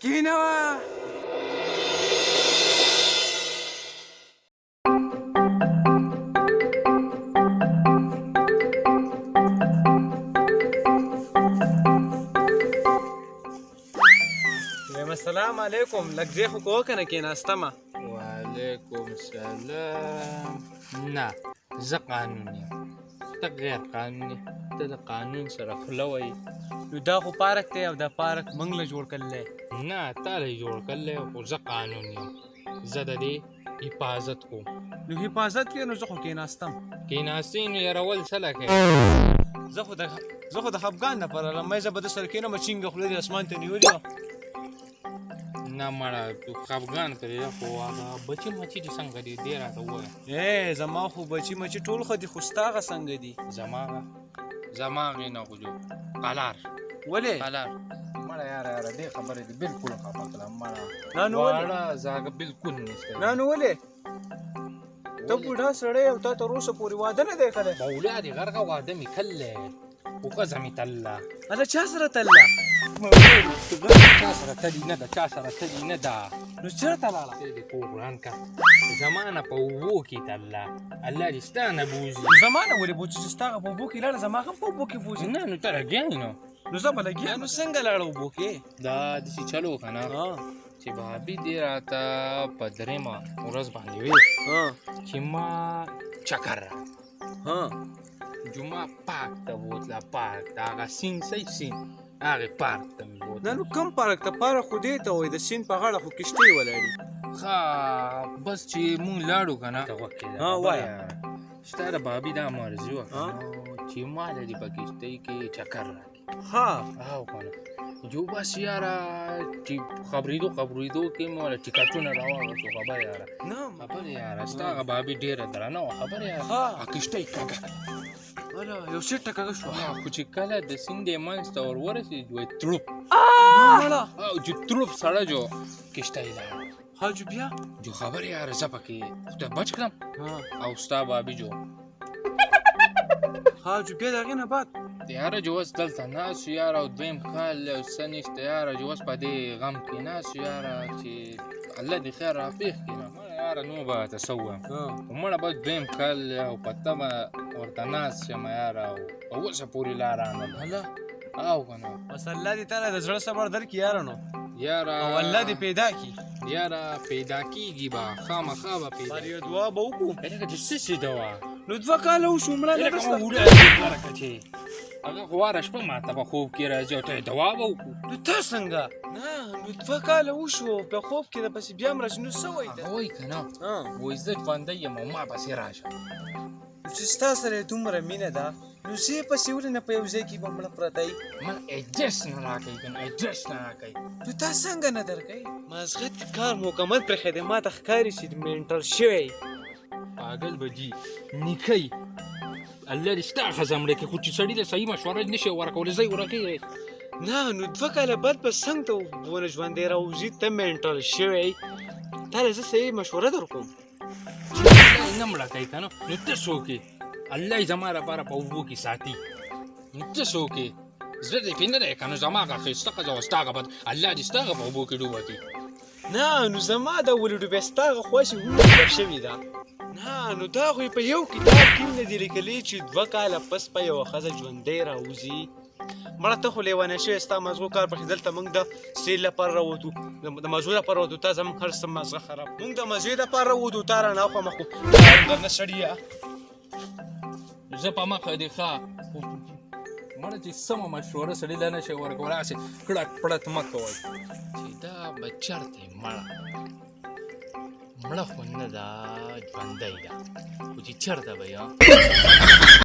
کینوه. وایم السلام علیکم، لږ ځای خو کوه که نه کېناستمه. وعلیکم سلام. نه، زه قانون یم، ته غیر قانوني، ته د قانون سره خوله وایي. نو دا خو پارک دی او دا پارک موږ له جوړ کړی دی. نه، تا له جوړ کړی، خو زه قانون یم، زه د دې حفاظت کوم. نو حفاظت کې نو زه خو کېناستم. کېناستې نو یارول څه لکه؟ زه خو د خفګان لپاره راغلم، زه به د سره کښېنم، چینګه خوله دې اسمان ته نیولې وه. نه مړه، خفګان پرېږده، خو هغه بچي مچي دې څنګه دي، دې راته ووایه. ای زما خو بچي مچي ټول ښه دي، خو ستا هغه څنګه دي؟ زما هغې نه خو جو قلار. ولې؟ قلار مړه یاره، یاره دې خبرې دې بالکل خفه کړم مړه. نه نو ولې؟ واړه زاګه بالکل نشته. نه نو ولې؟ ته بوډا سړی او تا تر اوسه پورې واده نه دی کړی. مولا دې غرقه، واده مې کړی خو ښځه مې تلله. هله چا سره تلله؟ چا سره تلي نه ده، چا سره تلي نه ده. نو چېرته لاړه؟ ته دې کور وران کړه، زما نه په اوبو کې تلله. الله دې ستا نه بوځي. زما نه ولې بوځي؟ چې ستا هغه په اوبو کې لاړه، زما هم په اوبو کې بوځي. نه نو ته لګیا یې نو. نو زه به لګیا. نو څنګه لاړه اوبو کې؟ دا داسې چلو که نه چې بابي دې راته په درېیمه ورځ باندې ویل چې ما چکر راکړ. جمعه پارک ته بوتله، پارک ته، هغه سیند صحیح سیند، هغې پارک ته مې بوتله. نه نو کوم پارک ته؟ پارک خو دې ته وایي، د سیند په غاړه خو کښتۍ ولاړې. ښه بس چې مونږ لاړو که نه، ته غوږ کښېږده. وایه. ستا د بابي دا مرضي وه که نه چې ما له دې په کښتۍ کې چکر راکړي. او که نه جو بس یاره چې خبرېدو خبرېدو کې مې وله ټکټونه راواخیستو. خبر یاره، خبر یاره، ستا هغه بابي ډېره درنه وه. خبر یاره، کښتۍ کږه کړه. هله یو سیټ ته کږه شوه. خو چې کله د سیند یې منځ ته ور ورسېد، وایي تړوپ. او چې تړوپ سړه جو کښتۍ لاړه. ها جو بیا؟ جو خبر یاره، زه پکې خدای بچ کړم او ستا بابي جو. ها جو بیا د هغې نه بعد؟ یاره جو اوس دلته ناست یو یاره، او دویم کال دی او څه نشته یاره. جو اوس په دې غم کې ناست یو یاره چې الله دې خیر راپېښ کړي. نه مړه یاره، نو به ورته څه ووایم؟ خو مړه بس دویم کال دی او په تمه ورته ناست یم یاره، او په اوسه پورې لا رانه ده. هله؟ او که نه بس الله دې تاله د زړه صبر درکړي یاره. نو یاره او الله دې پیدا کړي. یاره پیدا کېږي به، خامخا به پیدا. یو دعا به وکړو. لکه چې څه شي دوا؟ نو 2 کاله وشو مړه نه لکه رسته. ورکه چې هغه خو هره شپه ماته په خوب کې راځي او ته یې دوا به وکړو. نو تا څنګه؟ نه نو 2 کاله وشو په خوب کې د پسې بیا هم راځي، نو څه وایي؟ هغه وایي که نه، وایي زه ژوندی یم او ما پسې راشه. نو چې ستا سره یې دومره مینه ده، نو زه یې پسې ولې نه په یو ځای کې به مړه پرته یې؟ ما ایډرس نه راکوي که نه، ایډرس نه راکوي. نو تا څنګه نه درکوي؟ مازغه دې کار مکمل پرېښی دی، ما ته ښکاري چې منټل شوی. پاګل به جي نیکۍ، الله دې ستا ښځه مړه کړي، خو چې سړي له صحیح مشوره نه شي ورکولی، زه یې ورکوي. نه نو 2 کاله بعد به څنګه ته ونه ژوندی راوځي؟ ته منټل شوی، تا له زه صحیح مشوره درکوم. چې الله یې نه مړه کوي که نه، نو ته څوک یې؟ الله یې زما لپاره په اوبو کې ساتي، نو ته څوک یې؟ زړه دې پرې نه دی که نه، زما هغه ښایسته ښځه او ستا هغه بد، الله دې ستا هغه په اوبو کې ډوبه کړي. نه نو زما دا ولې ډوبه، ستا هغه خو هسې هم ډوبه شوې ده. نه نو دا خو یې په یو کتاب کې هم نه دي لیکلي چې 2 کاله پس په یوه ښځه ژوندی راوځي. مړه ته خو لیونی شوې، ستا مازغو کار پکې. دلته موږ د سیل لپاره راووتو، د مزو لپاره راووتو، تا زموږ هر څه مازغه خراب. موږ د مزې لپاره راووتو، تا رانه اخوا مخ کړو. درنه سړیه. زه په مخه دې ښه مړه چې سمه مشوره سړي له نه شي ورکولی، هسې کړت پړت مه کوئ چې دا به چېرته مړه مړه خو نه ده، ژوندی ده، خو چې چېرته به یې؟